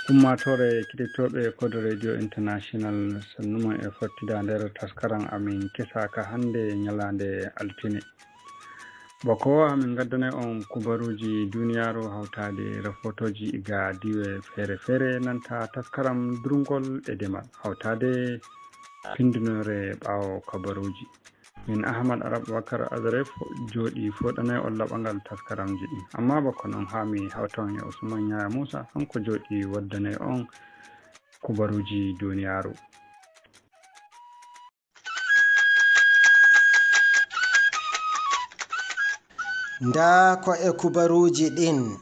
Ummatore keɗitoɓe Kodo Radio International, sannuma e fottida nder taskaran amin kesaka hande ñalande altine. Bako amin gaddanay on kubaruji duniyaru hawtade rahotoji iga diwe fere fere, nanta taskaram durgol e demal hawtade pindinore ɓawo kabaruji. Min Ahmad Arab Bakar Azare joɗi foɗanay on laɓagal taskaramji ɗi, amma bako noon ha mi hawtan e Usman Yaya Moussa, hanko joɗi waddanay on kubaruji duniyaru. Nda ko e kubaruji ɗin.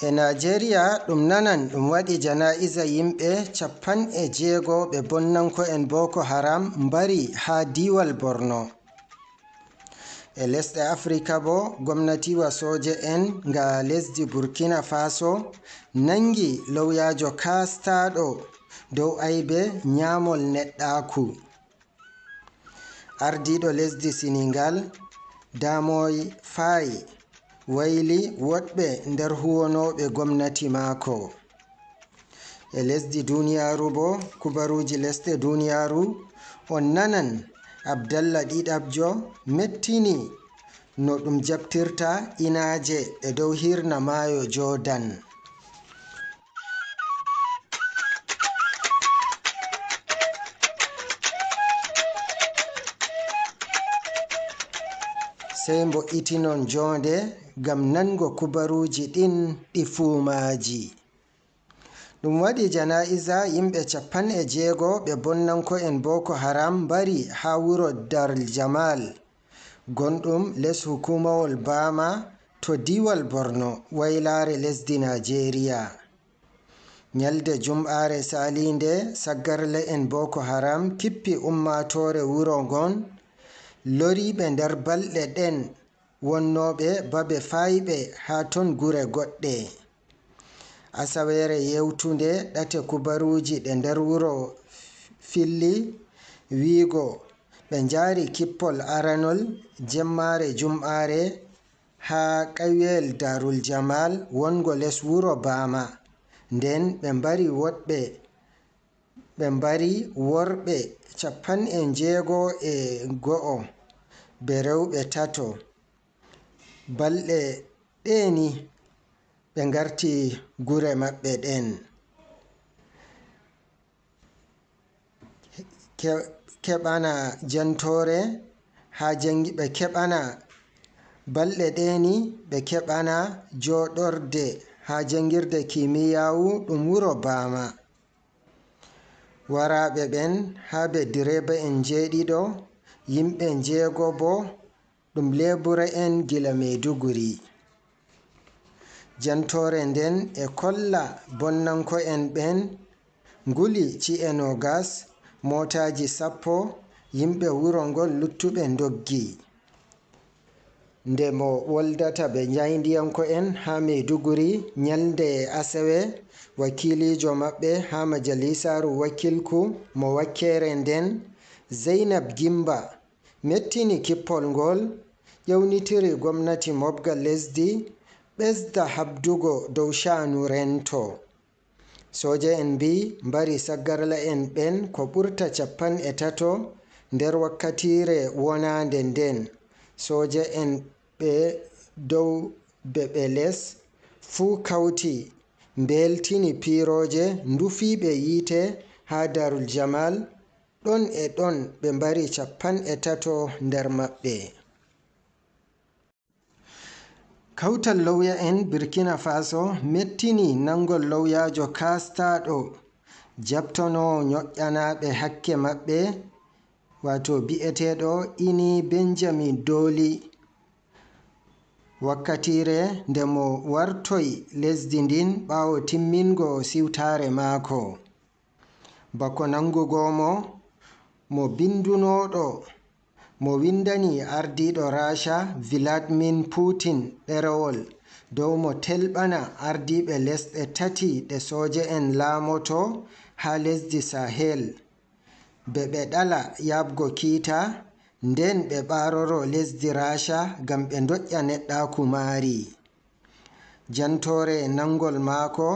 E Najeriya ɗum nanan ɗum waɗi jana'iza yimɓe 60 ɓe bonnanko'en Boko Haram mbari ha diwal Borno. E lesɗe Afrika bo gomnatiwa soje'en nga lesdi Burkina Faso nangi lawyajo kastaɗo dow aibe nyamol neɗɗaku. Ardiɗo lesdi Senegal Damoy Faye wayli woɗɓe nder huwonoɓe gomnati maako. E lesdi duniyaru bo kubaruji lesɗe duniyaru on nanan Abdallah ɗiɗabjo mettini no ɗum jabtirta inaje e dow hirna maayo Jordan. Sey mbo-itinon jonde ngam nango kubaruji ɗin ɗi fuumaji. Ɗum waɗi jana'iza yimɓe 60 ɓe bonnanko'en Boko Haram mbari ha wuro Darul Jamal gonɗum les hukumawol Bama to diwal Borno waylare lesdi Najeriya. Nyalde Jum'are salinde saggarle'en Boko Haram kippi ummatore wuro ngon loriɓe nder balɗe ɗen wonnoɓe babe fayɓe ha ton gure goɗɗe. Asawere yewtunde ɗate kubaruji ɗe nder wuro filli wiigo ɓe njari kippol aranol jemmare Jum'are ha ƙauyel Darul Jamal wongo les wuro Bama, nden ɓe mbari woɗɓe ɓe mbari worɓe 61 be rewɓe 3. Balɗe ɗeni ɓe ngarti gure maɓɓe ɗen. Keɓana jantore ha jangi ɓe keɓana balɗe ɗeni ɓe keɓana joɗorde ha jangirde kimiyawu ɗum wuro Bama. Waraɓe ɓen ha be direba en 7, yimɓe 6 bo ɗum lebura'en gila Maiduguri. Jantore nden e kolla bonnanko'en ɓen nguli ci'e 20, motaji 10, yimɓe wuro ngon luttuɓe ndoggi. Nde mo woldata ɓe jayndiyanko'en ha Maiduguri nyalde asawe, wakilijo maɓɓe ha majalisaru wakilku mo wakkere nden Zainab Gimba mettini kippol ngol ƴewnitiri gomnati mobgal lesdi ɓesda habdugo dow sha'anu rento. Soje'en mbi mbari saggarla'en ɓen ko ɓurta 30 nder wakkatire wonande nden. Soje'en ɓe dow be ɓe les fuu kauti mbeltini piroje ndufiɓe yiite ha Darul Jamal ɗon e ɗon ɓe mbari 30 nder maɓɓe. Kautal lawya'en Burkina Faso mettini nangol lawyajo kastaɗo jabtonowo nyo'ƴanaɓe hakke maɓɓe wato bi'eteɗo Ini Benjamin Doli. Wakkatire nde mo wartoy lesdi ndin ɓawo timmingo siwtare maako. Bako nangugo mo bindunoɗo mo windani ardiɗo Rasha Vladimir Putin ɗerewol dow mo telɓana ardiɓe lesɗe tati ɗe soje'en laamoto ha lesdi Sahel be ɓe ɗala yabgo kiita nden ɓe ɓaroro lesdi Rasha ngam ɓe doƴƴa neɗɗaku maari. Jantore nangol maako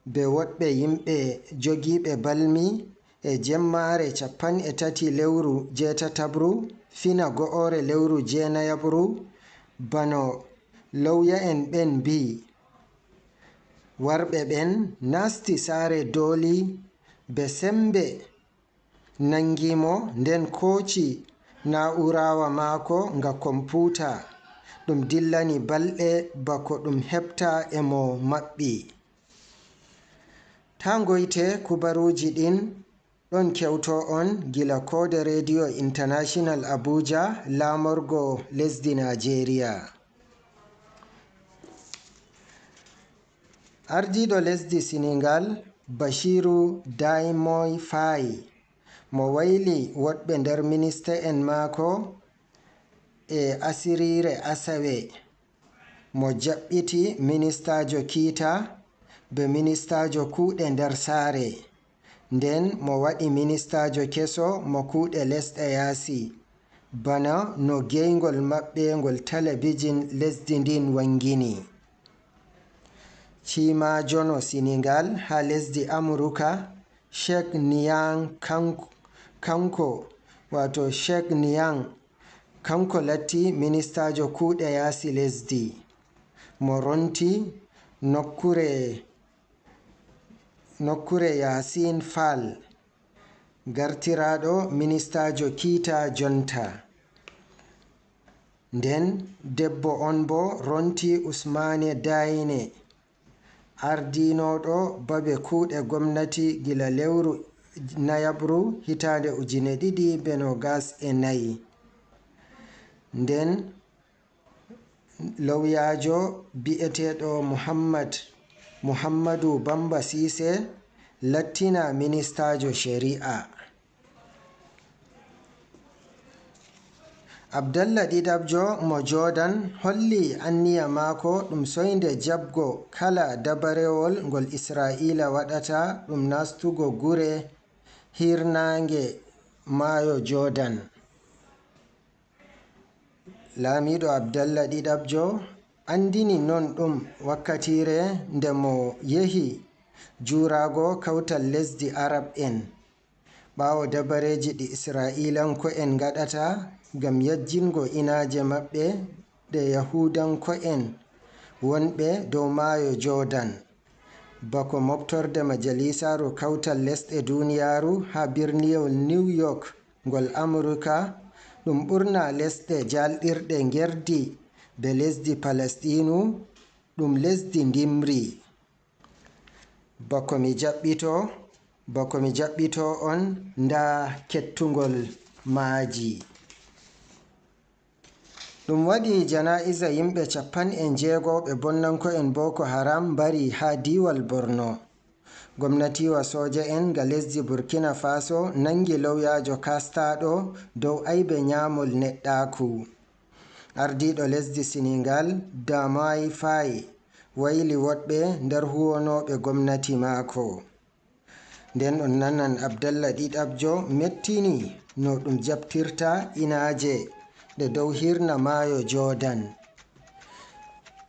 be woɗɓe yimɓe jogiiɓe balmi e jemmaare 30 lewru jeetataɓru fina go'oore lewru jeenayaɓru bano lawya'en ɓen mbi. Warɓe ɓen nasti saare dooli be sembe nangimo nden kooci na'urawa maako nga komputa ɗum dillani balɗe bako ɗum heɓta e mo maɓɓi. Ta ngoyte kubaruji ɗin ɗon kewto on gila Koode Radio International Abuja laamorgo lesdi Najeriya. Ardiɗo lesdi Senegal Bashiru Diomaye Faye mo wayli woɗɓe nder minista'en maako e asirire asawe mo jaɓɓiti ministajo kiita be ministajo kuuɗe nder saare nden mo waɗi ministajo keso mo kuuɗe lesɗe yaasi bana no geygol maɓɓe ngol talabijin lesdi ndin wangini. Cimajono Senegal ha lesdi Amurka Sheikh Niang kanko wato Sheikh Niang kanko latti ministajo kuuɗe yaasi lesdi mo ronti nokkure Yasin Fall gartiraɗo ministajo kiita jonta. Nden debbo on bo ronti Ousmane Diagne ardinoɗo babe kuuɗe gomnati gila lewru nayaɓru hitaande 2024. Nden lawyajo bi'eteɗo Muhammadu Bamba Cisse lattina ministajo shari'a. Abdallah ɗiɗabjo mo Jordan holli anniya maako ɗum soinde jabgo kala dabarewol ngol Isra'ila waɗata ɗum nastugo gure hirnaange maayo Jordan. Laamiɗo Abdallah ɗiɗabjo andini non ɗum wakkatire nde mo yehi jurago kawtal lesdi Arab en ɓawo dabareji ɗi Isra'ilanko'en ngaɗata ngam yajjingo inaaje maɓɓe ɗe Yahudanko'en wonɓe dow maayo Jordan bako moftorde majalisaru kawtal lesɗe duniyaru ha birniyol New York ngol Amurka ɗum ɓurna lesɗe jalɗirɗe ngerdi be lesdi Palestinu ɗum lesdi ndimri. Bako mi jaɓɓito on nda kettugol maaji. Ɗum waɗi jana'iza yimɓe 60 ɓe bonnanko'en Boko Haram mbari ha diiwal Borno. Gomnatiwa soja'en nga lesdi Burkina Faso nangi lawyajo kastaɗo dow aibe nyamol neɗɗaku. Ardiɗo lesdi Senegal Diomaye Faye wayli woɗɓe nder huwonoɓe gomnati maako. Nden on nanan Abdallah ɗiɗabjo mettini no ɗum jabtirta inaaje ɗe dow hirna maayo Jordan.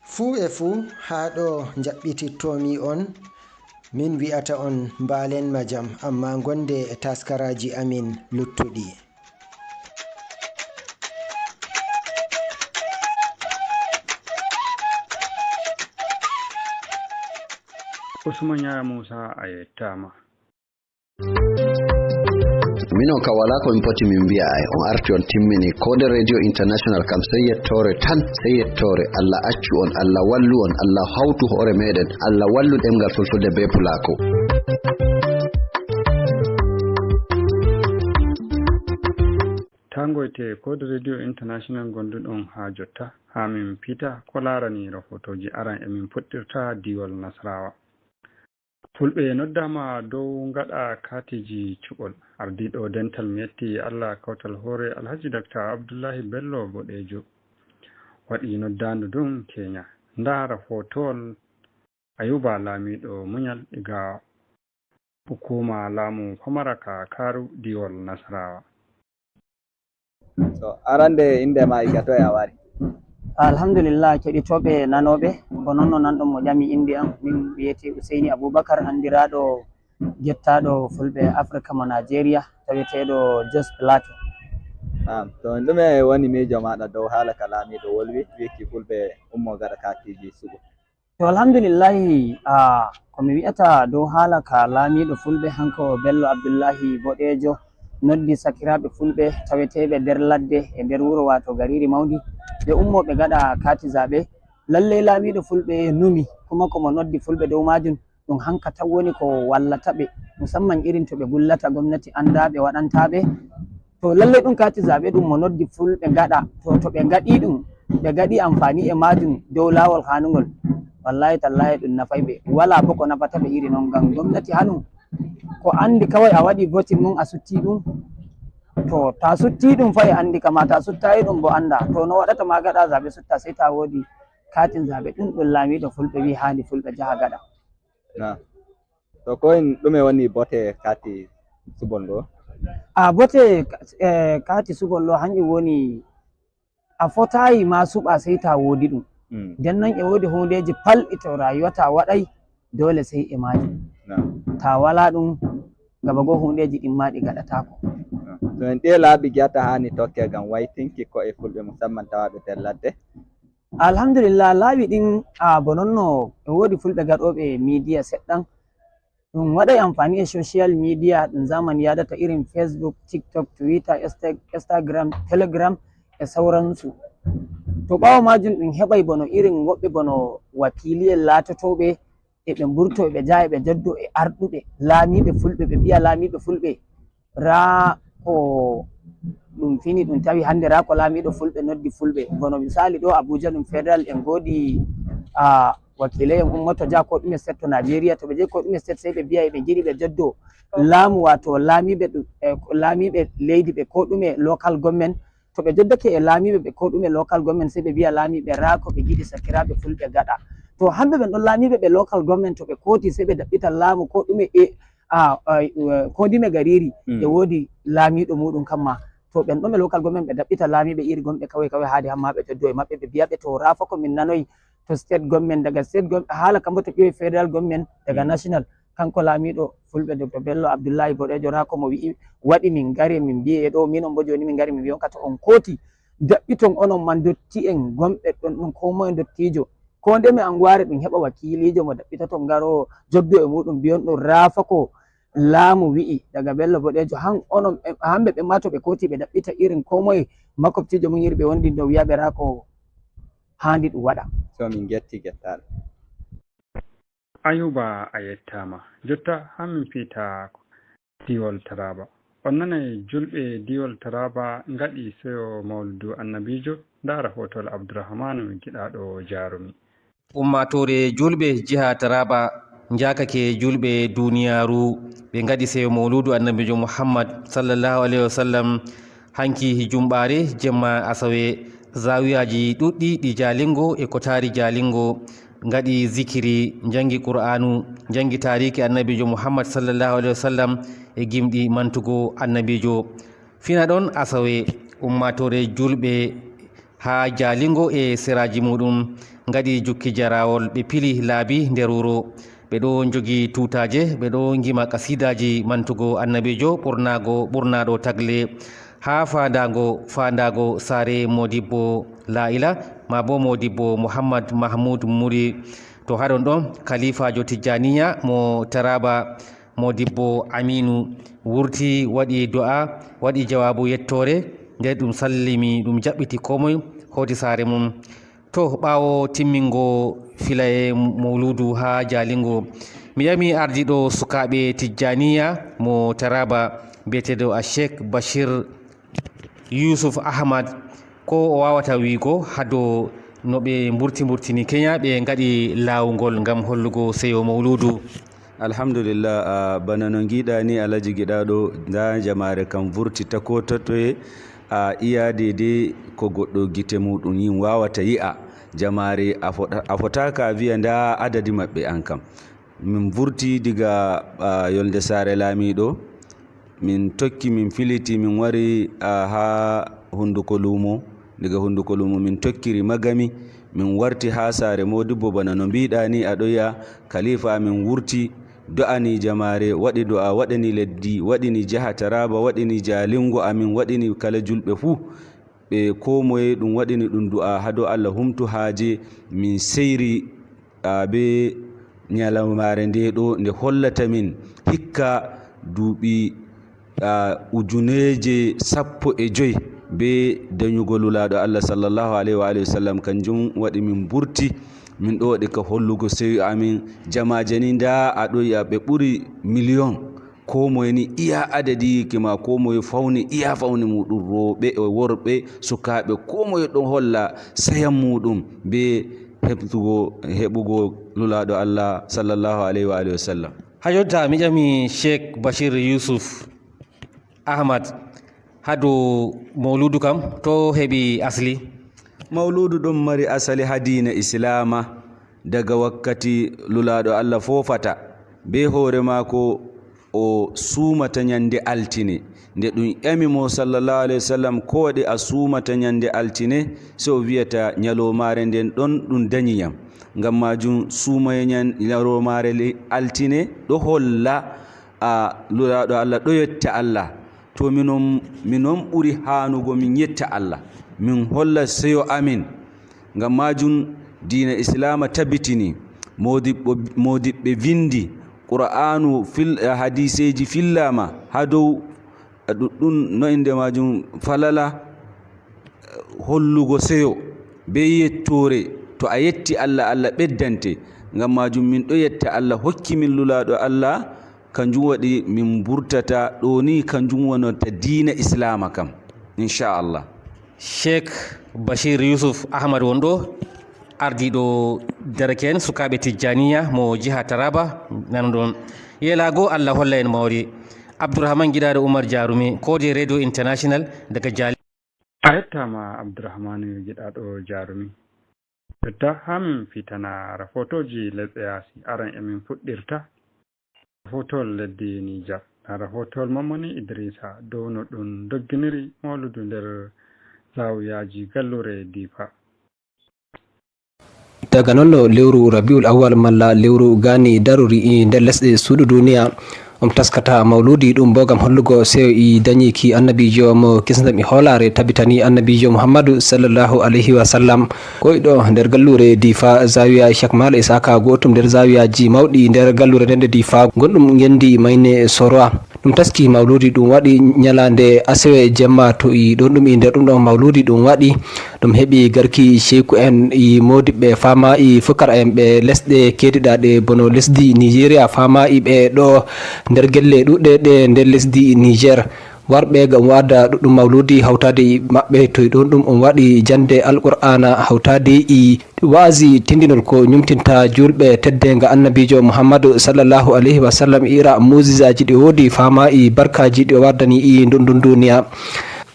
Fuu e fuu haa ɗo jaɓɓitittomi on min wi'ata on mbalen majam amma gonde e taskaraji amin luttuɗi. Usman Yaya Musa a yettama. Minon kam wala ko min poti min mbiya ay on arti on timmini Kode Radio International kam sey yettore tan, sey yettore. Allah accu on, Allah wallu on, Allah hawtu hoore meɗen, Allah wallu ɗemgal fulfulde be pulako. Tangoyte Kode Radio International gonduɗon ha jotta ha min pita ko larani rahotoji aran emin puɗɗirta diwol Nasarawa. Fulɓe noddama dow gaɗa katiji cuɓol ardiɗo dental metti Allah kawtal hoore Alhaji Dr Abdullahi Bello Boɗejo waɗi noddandu ɗum Kenya. Nda rahotowol Ayuba Lamiɗo Munyal diga hukuma laamu pamara ka Karu diwol Nasarawa. So arande inde ma iga toye a wari? Alhamdulillah, keɗitoɓe nanoɓe bo noon no nanɗon mo ƴami indi am, min wiyete Ouseyni Aboubacar, andiraɗo gettaɗo Fulɓe Africa mo Nigeria, taweteɗo Jos Plateau. Am to ɗume woni miijo maɗa dow haala ka laamiɗo wolwi wiki Fulɓe ummo gaɗa katiji suɓo? To, alhamdulillahi, a komi wi'ata dow haala ka laamiɗo Fulɓe hanko Bello Abdoullahi Boɗejo noddi sakiraɓe Fulɓe taweteɓe nder ladde e nder wuro, wato gariri mawdi, ɓe ummo ɓe gaɗa kati zaɓe. Lallai laamiɗo Fulɓe numi kuma komo noddi Fulɓe dow majum ɗum hanka tan woni ko wallata ɓe, musamman irin to ɓe gullata gomnati anda ɓe waɗantaɓe. To lallai ɗum kati zaɓe ɗum mo noddi Fulɓe gaɗa, to ɓe gaɗi ɗum, ɓe gaɗi amfani e majum dow lawol hanugol, wallahi tallahi ɗum nafay ɓe, wala bo ko nafata ɓe iri noon, ngam gomnati hanum ko andi kawai a waɗi votin mum a sutti ɗum. To ta sutti ɗum fa e andi kama ta suttayi ɗum bo anda. To no waɗata ma gaɗa zaɓe sutta sai ta wodi katin zaɓe ɗum ɗum laamiɗo Fulɓe wi handi Fulɓe jaha gaɗa. Na to koyin ɗume woni bote kati suɓol ngo? A bote kati suɓol ɗo hanjum woni a fotayi ma suɓa sai ta wodi ɗum. Nden noon e wodi hundeji palɗi to rayuwa ta waɗai dole sai e majum. Ta wala ɗum gaba go hundeji ɗin ma ɗi gaɗatako. To en ɗiye laabi giyata hani tokke ngam waytinki ko'e Fulɓe, musamman tawaɓe nder ladde? Alhamdulillah, laabi ɗin a bo nonno e wodi Fulɓe gaɗoɓe media seɗɗan, ɗum waɗai amfani e social media ɗum zamani yadata, irin Facebook, TikTok, Twitter, Instagram, Telegram e sauransu. To ɓawo majum ɗum heɓai bono irin woɓɓe bono wakiliyel latotoɓe e ɓe mburto ɓe jaha ɓe joddo e arɗuɓe laamiɓe Fulɓe, ɓe mbiya laamiɓe Fulɓe ra ko ɗum fini ɗum tawi hande ra ko laamiɗo Fulɓe noddi Fulɓe. Bono misali ɗo Abuja ɗum federal en godi a wakilai en ummoto jaha ko ɗume state to Nigeria. To ɓe jehi ko ɗume state, sai ɓe mbiya ɓe giɗi ɓe joddo laamu, wato laamiɓe ɗum laamiɓe leydi ɓe ko ɗume local government. To ɓe joddake e laamiɓe ɓe ko ɗume local government, sai ɓe mbiya laamiɓe ra ko ɓe giɗi sakiraɓe Fulɓe gaɗa. To hamɓe ɓen ɗon laamiɓe ɓe local government, to ɓe koti sai ɓe daɓɓita laamu ko ɗume e a ko ndime gariri e woodi laamiɗo muɗum kamma. To ɓen ɗon ɓe local government ɓe daɓɓita laamiɓe iri gonɓe kawai kawai haade hamma ɓe joddo e maɓɓe, ɓe mbiya ɓe to rafa ko min nanoyi to state government, daga state government haala kambo to ƴeewi federal government, daga national, kanko laamiɗo Fulɓe Dr Bello Abdoullahi Boɗejo ra komo wi'i waɗi min gari min mbiye ɗo minon bo joni min gari min mbiyon ka to on kooti daɓɓiton onon man dotti en gonɓe ɗon ɗum ko moye dottijo ko nde mi anguware ɗum heɓa wakilijo mo daɓɓitaton garowo joddo e muɗum, mbiyon ɗum rafa ko laamu wi'i daga Bello Boɗejo han onon hamɓe ɓe ma to ɓe koti ɓe daɓɓita irin ko moye makwabtijo mum iri ɓe wondi ɗo wiyaɓe ra ko handi ɗum waɗa. So min getti gettaɗo. Ayuba, a yettama. Jotta hamin fiita diwol Taraba, on nanay julɓe diwol Taraba gaɗi seyo mawludu annabijo. Ndara hotol Abdourahmanu giɗaɗo jarumi. Ummatore julɓe jiha Taraba jakake julɓe duniyaru, ɓe gaɗi seyo mawludu annabijo Mouhammad sallllahu alayhi wa sallam hanki jumɓare jemma asawe. Zawiyaji ɗuɗɗi ɗi Jalingo e kotari Jalingo gaɗi zikiri, jangi qur'anu, jangi tariki annabijo Mouhammad sallllahu alayhi wa sallam e gimɗi mantugo annabijo. Fina ɗon asawe, ummatore julɓe ha Jalingo e seraji muɗum gaɗi jukki jarawol, ɓe pili laabi nder wuro, ɓe ɗo jogi tutaje, ɓe ɗo gima kasidaji mantugo annabijo ɓurnago ɓurnaɗo tagle ha fandago fandago sare Modibbo Laila ma bo Modibbo Mouhammad Mahmoud Mouri. To haɗon ɗon kalifajo Tijjaniya mo Taraba, Modibbo Aminu, wurti waɗi do'a, waɗi jawabu yettore nde ɗum sallimi, ɗum jaɓɓiti komoye hoti sare mum. To ɓawo timmingo fila e mawludu ha Jalingo, mi yami ardiɗo sukaɓe Tijjaniya mo Taraba biyeteɗo a Cheikh Bachir Yousuf Ahmad, ko o wawata wiigo hado no ɓe burti burtini Kenya ɓe gaɗi lawugol gam hollugo seyo mawludu. Alhamdulillah, bana no giɗa ni, Alhaji Giɗaɗo, nda jamare kam vurti ta ko totoye a iya dede ko goɗɗo gite muɗum yin wawata yi'a jamare a fotaka wiya nda adadi maɓɓe. An kam min vurti diga yolde sare lamiɗo, min tokki, min filiti, min wari ha hunduko lumo. Diga hunduko lumo min tokkiri Magami, min warti ha saare modibbo. Bana no mbiɗa ni, aɗo yiya kalifa amin wurti do'ani jamare, waɗi do'a, waɗani leddi, waɗini jaha Taraba, waɗini Jalingo amin, waɗini kala julɓe fuu ɓe ko moye ɗum waɗini ɗum du'a ha dow Allah humtu haaje. Min seyri be ñalawmare nde ɗo nde hollata min hikka duuɓi 1015 be dañugo lulaɗo Allah sallllahu alayhi wa alihi wa sallam. Kanjum waɗi min burti, min ɗo waɗi ka hollugo seyo amin. Jamaje ni nda aɗo yiya ɓe ɓuri million, ko moye ni iya adadi kima, ko moye fawni iya fawni muɗum, rowɓe e worɓe, sukaɓe, ko moye ɗon holla sayan muɗum be heɓtugo heɓugo lulaɗo Allah sallllahu alayhi wa alihi wa sallam. Ha jotta mi ƴami Cheikh Bachir Yusuf Ahmad ha dow mawludu kam to heɓi asli. Mawludu ɗon mari asali ha dina islama daga wakkati lulaɗo Allah fofata be hoore maako o sumata ñande altine. Nde ɗum ƴami mo sallllahu alayhi wa sallam ko waɗi a sumata ñande altine, sey o wiyata ñalomare nden ɗon ɗum dañiyam. Ngam majum sumaye ñalomare altine ɗo holla a lulaɗo Allah ɗo yetta Allah. To minon minon ɓuri hanugo min yetta Allah, min holla seyo amin. Ngam majum dina islama tabitini, modiɓɓe vindi qur'anu fil hadiseji fillama ha dow ɗuɗɗum no inde majum falala hollugo seyo be yettore. To a yetti Allah, Allah ɓeddante. Ngam majum min ɗo yetta Allah hokki min lulaɗo Allah. Kanjum waɗi min burtata ɗo ni, kanjum wonata dina islama kam inchallah. Cheikh Bachir Yusuf Ahmad won ɗo ardiɗo dereke en sukaɓe Tijjaniya mo jiha Taraba nana ɗon yelago. Allah holla en mawri. Abdourahmane Guiɗaɗo Oumar Jarumi, Kode Radio International, daga Jali. A yettama Abdourahmane Giɗaɗo Jarumi. Jotta ha min fitana rahotoji lesɗe yaasi, aran emin fuɗɗirta rahotol leddi Niger na rahotol Mammani Idrissa dow no ɗum dogginiri mawludu nder zawuyaji gallure Difa. Daga noon no lewru Rabiul Awal malla lewru gani darori nder lesɗe suudu duniya on taskata mawludi ɗum bo gam hollugo seyo e dañiki annabijo mo kisdam e hoolare tabitani annabijo Mouhammadou sallllahu alayhi wa sallam. Koyɗo nder gallure Difa, zawiya Chak Mala Isaka, gotum nder zawiyaji mawɗi nder gallure ndende Difa gonɗum gendi mayne Soroa, ɗum taski mawludi ɗum waɗi ñalande asewe jemma to i ɗon ɗum e nder ɗum ɗon mawludi ɗum waɗi ɗum heeɓi garki cheiku en e modiɓɓe fama e fukara en ɓe lesɗe kediɗaɗe bono lesdi Nigéria, fama e ɓe ɗo nder gelle ɗuɗɗe ɗe nder lesdi Niger warɓe gam wada ɗuɗɗum mawludi hawtade maɓɓe to ɗon ɗum on waɗi jande alqur'ana hawtade e waasi tindinol ko ñumtinta julɓe teddenga annabijo Mouhammadou sallllahu alayhi wa sallam, ira musisaji ɗi wodi fama e barkaji ɗi o wardani e ndundun duniya.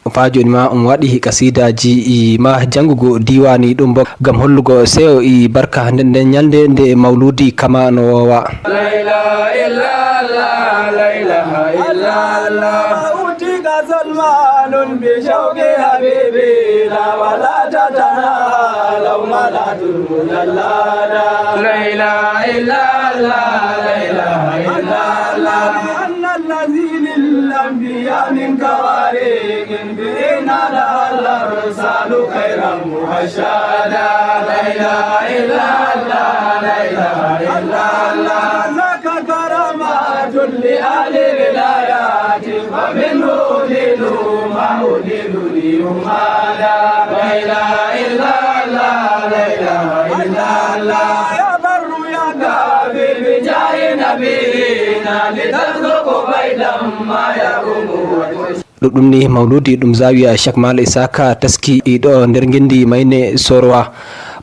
Fa joni ma on waɗi kasidaji e ma jangugo diwani ɗum bo gam hollugo seyo e barka nden nden ñalde nde mawludi kama no wowa. La ilaha illallah, la ilaha illallah. أوتيك سلمان بشوق حبيبي لا ولا تتناهى لو ملأت المجلدا. لا إله إلا الله، لا إله إلا الله. أن الذي للأنبياء من كوارث به نادى الأرسال خيرا مهشادا. لا إله إلا الله، لا إله إلا الله. ذاك كرامات لأهل الولايات فمنه أدل ما أدل ليمادا. لا إله إلا الله، لا إله إلا الله. يا بر يا كافي بجاه نبينا لتخلق بيتا ما يقوم. Ɗuɗɗum ni mawludi ɗum zawiya Chak Mala Isaka taski ɗo nder gendi mayne Sorowa.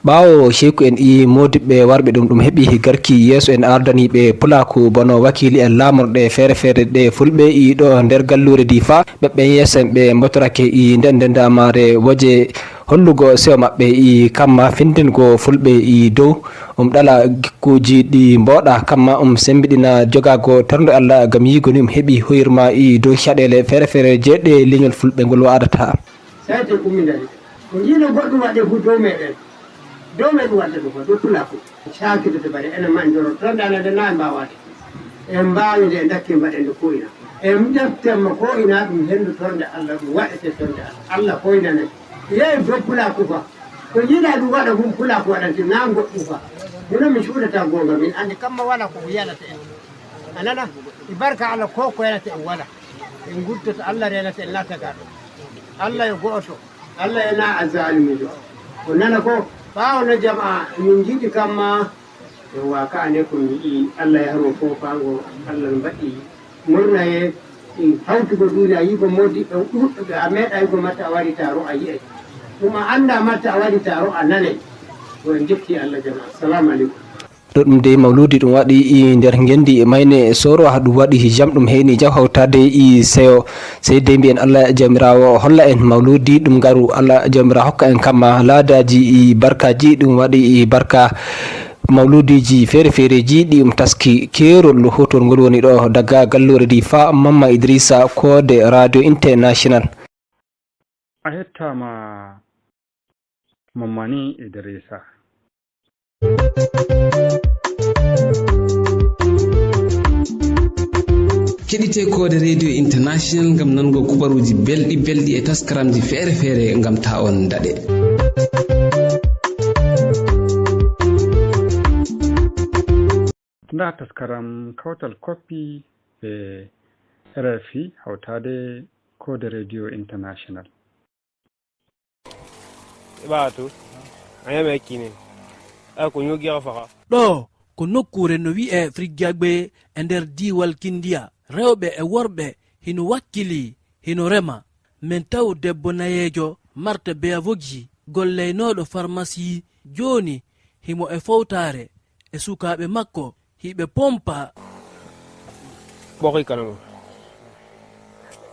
Ɓawo cheiku en i modiɓɓe warɓe ɗum ɗum heeɓi garki yeeso en ardaniɓe pulaku bono wakili en lamorɗe feere feere ɗe fulɓe i ɗo nder gallure Difa ɓeɓɓen yeeso en ɓe botorake i nden ndendamare woje hollugo sewo maɓɓe i kamma findingo fulɓe i dow um ɗala gikkuji ɗi mboɗa kamma um sembiɗina jogago terdo Allah gam yigo ni um heeɓi hoyirma i dow caɗele feere feere jeɗe leñol fulɓe ngol wadata. Sey ummi ndari Ko jiino goɗɗum waɗe fu dow meɗen, dow meɗum wadde ɗum ko dow pulaku sakitoto bare enen ma en joro toon danade na en mbawade en mbawi nde en dakki mbaɗen nde ko ina en ƴeftenmo ko ina ɗum hendu torde Allah, ɗum waɗete torde Allah, Allah koynane yeyi dow pulaku fa ko jiiɗa ɗum waɗa fum pulaku waɗante na goɗɗum fa mino min cuuɗata gonga min andi kamma wala koko yanata en a nana e barka Allah ko ko yanata en wala en gurtoto Allah renata en nattaga ɗo Allah e go'oto Allah ena azalimujo ko nana ko ɓawno jama min jiiɗi kamma en waka ane ko yiɗi Allah yahro fofango Allah no mbaɗi murna e hawtugo duniya yigo modiɓɓe ɗuɗɓe a meeɗa yigo matta a waɗi taro a yiyay ɗum a anda matta a waɗi taro a nanay ko en jetti Allah jama assalamu aleykum. Ɗo ɗum de mawludi ɗum waɗi i nder gendi e mayne soro ha ɗum waɗi jam ɗum heyni jaw hawtade i seyo sey de mbiyen Allah jamirawo holla en mawludi ɗum garu Allah jamirawo hokka en kamma laadaji i barkaji ɗum waɗi i barka mawludiji feere feereji ɗi ɗum taski kerol hotol ngol woni ɗo daga gallure di fa Mamma Idrissa Kode Radio International. A hettama Mammani Idrissa. Keɗite Kode Radio International gam nango kubaruji belɗi belɗi e taskaramji feere feere gam ta on daɗe. Nda taskaram kawtal koppi ɓe RFI hawtade Kode Radio International. Ɓato a kine a ko ñogiya faxa. Ɗo ko nokkure no wi'e Frigiagbe e nder diwal Kindiya, rewɓe e worɓe hino wakkili hino rema. Min taw debbo nayeejo Marta Beavogji golleynoɗo pharmacie, joni himo e fowtare e sukaɓe makko hiɓe pompa ɓokoy kanamo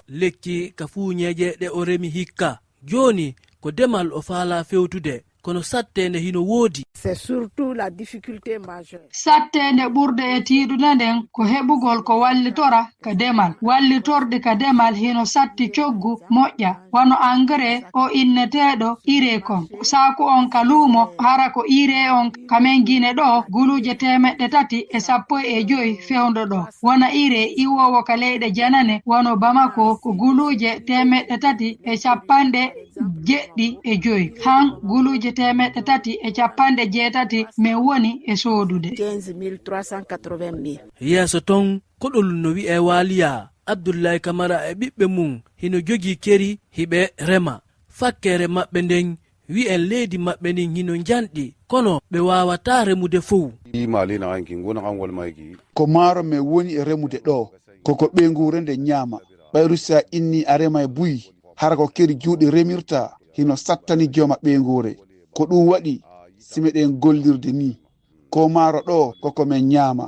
lekki ka fuuñeje ɗe o remi hikka. Joni ko demal o faala fewtude, kono sattende hino woodi. C'est surtout la difficulté majeure. Sattende ɓurde e tiiɗude nden ko heɓugol ko wallitora ka demal. Wallitorde ka demal hino satti coggu moƴƴa wano engrais o inneteɗo ire kon saaku on ka luumo hara ko ire on kamen Gine ɗo guluuje 315 fewndo ɗo wona ire iwowo ka leyɗe janane wano Bamako ko guluuje 375 han guluuje 380 min woni e soodude. 15 380 000. Yeeso ton koɗol no wi'e Waliya Abdoullahi Camara e ɓiɓɓe mum hino jogii keri hiɓe rema fakkere maɓɓe nden wi'en leydi maɓɓe ndin hino janɗi kono ɓe wawata remude fow. Ko maaro men woni e remude ɗo koko ɓeyngure nde ñaama ɓayru si a inni a rema e buyi hara ko keri juuɗe remirta hino sattani jooma ɓeyngure ko ɗum waɗi si meɗen gollirde ni ko maaro ɗo koko men ñaama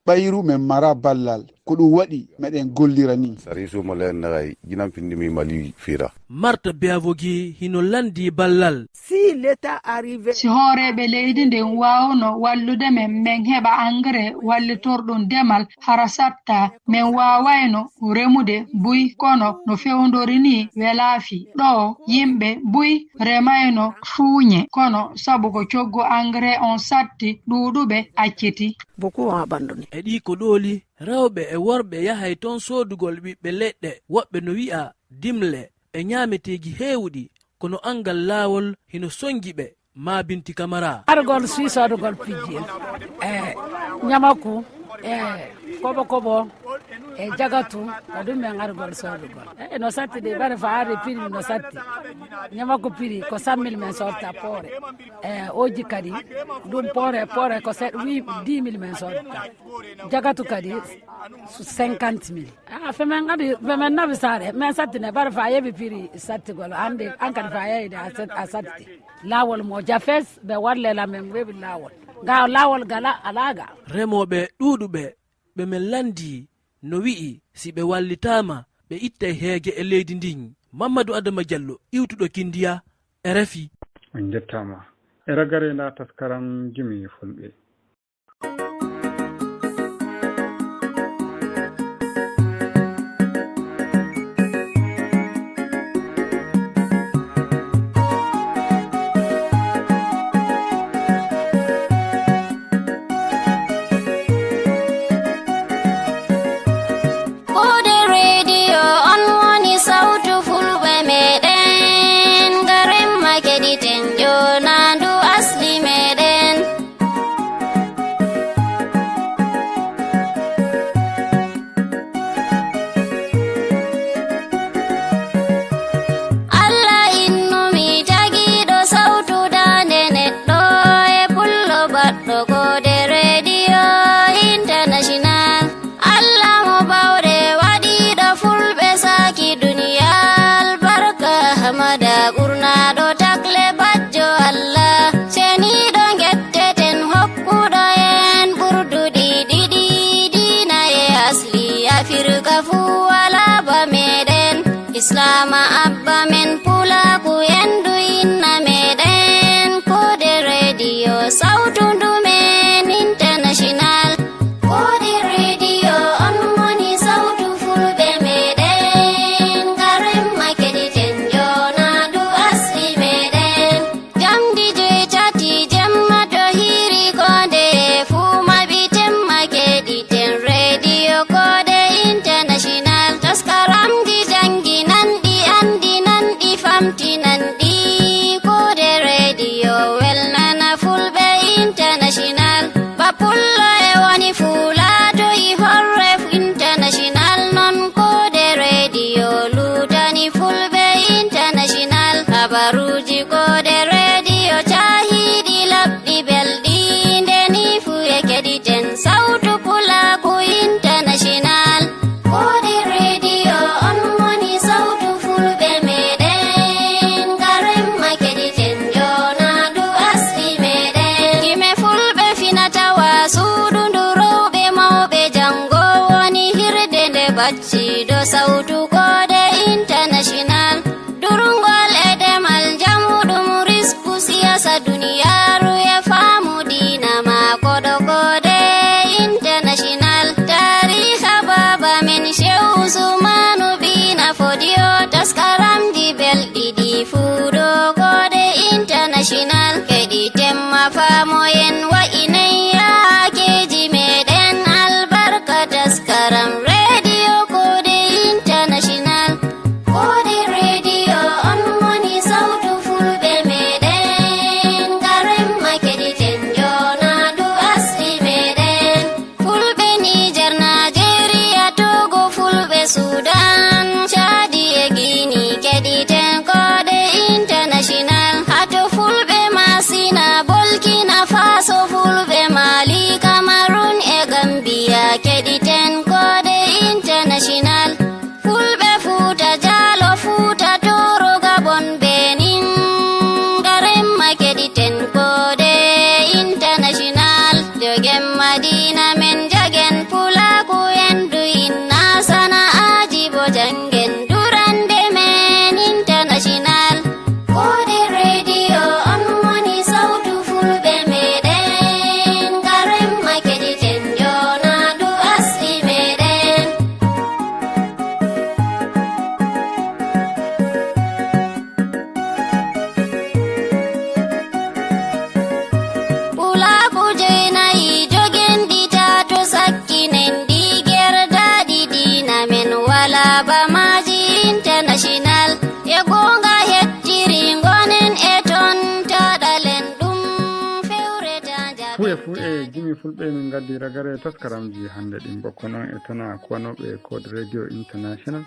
ɓayru men mara ballal ko ɗum waɗi meɗen gollira ni. Marta Beavogi hino landi ballal. Si l'État arrivait Si hooreɓe leydi ndin wawno wallude men min heɓa engrais wallitorɗum demal hara satta min wawayno remude buy, kono no fewdori ni welaafi ɗo yimɓe buy remayno fuuñe, kono sabu ko coggu engrais on satti ɗuɗuɓe acciti. Beaucoup ont abandonné. E ɗi ko ɗooli rewɓe e worɓe yahay toon soodugol ɓiɓɓe leɗɗe woɓɓe no wi'a dimle e ñaameteeji heewɗi kono angal laawol hino songi ɓe ma Binti Camara. Argol suwi sodugol pijji en e ñamaku e koɓo koɓo e jagatu ko ɗum min argol sodugol e no satti de bare fa arde prix no satti ñamako prix ko 100 000 min sodta poore e oji kadi ɗum poore poore ko wi 10 000 min sodta jagatu kadi 50 000 a femen adi femen nabi sare min sattine bare fa yeɓi prix sattigol ande an kadi fa yeyde a satti lawol mo jafes ɓe wallela min weɓi lawol ga lawol gala alaga. Remoɓe ɗuuɗuɓe ɓe min landi no wi'i si ɓe wallitama ɓe ittay heege e leydi ndin. Mamadou Adama Diallo iwtuɗo Kindiya, RFI. On jettama e ragare nda taskaram jimi Fulɓe. International. Bapullo e woni fulato i horre international. Non Kode Radio lutani Fulɓe international. Habaruji Kode Radio cahiɗi labɗi belɗi ndeni fu e keɗiten sawtu Pulaku international. Kode Radio on woni sawtu Fulɓe meɗen garemma keɗiten jonaɗu asli meɗen. Gime Fulɓe finatawa suudu ndu rowɓe mawɓe jango woni hirde nde bacciɗo sawtu Kode international. Durngol e demal jamuɗum risku siyasa duniyaru e faamu dina ma koɗo Kode international. Tariha baba men Shehu Usmanu Bina Fodiyo taskaramji belɗi ɗi fuuɗo Kode international. Keɗi temma faamoyen wa'inay yakeji meɗen albarka taskaram radio Kode international. Kode Radio on woni sawtu Fulɓe meɗen garemma keɗiten jonaɗu asli meɗen. Fulɓe Nijar, Nigeria, Togo, Fulɓe Sudan, Chadi e Guini keɗiten Kode international. Hato Fulɓe Masina, Bolkina Faso, Fulɓe Mali, Cameron e Gambia keɗiten Kode international. Fulɓe Fuuta Jalo, Fuuta Toro, Gabon, Benin garemma keɗiten Kode international. Jogen Madina men jagen Pulaku en du inna sana'aji bo jangen durande men international. Kode Radio on woni sawtu Fulɓe meɗen garemma keɗiten jonaɗu asli meɗen. Pulaku jenayi jogenɗi tato sakkinen ɗi gerdaɗi dina men wala bamaji international e gonga hettiri gonen e ton taɗalen ɗum fewreta. Fu e fu e gimi Fulɓe min gaddi ragare taskaramji hannde ɗin bokko noon e tona kuwanoɓe Code Radio international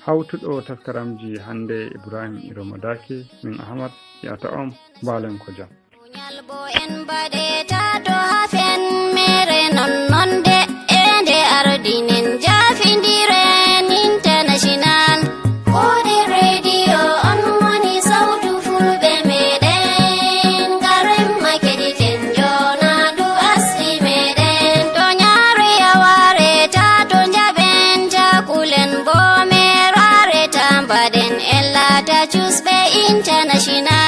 hawtuɗo taskaramji hannde Ibrahim Iromadake min Ahmad yata on mbalen ko jam. Bo en mbaɗeta to hafen mere nonnon de e nde ardinen jafindiren international. Kode Radio on woni sawtu Fulɓe meɗen garemma keɗiten jonaɗu asli meɗen. To ñaare yaware ta to jaɓen jakulen bo merare ta mbaɗen en laata cusɓe international.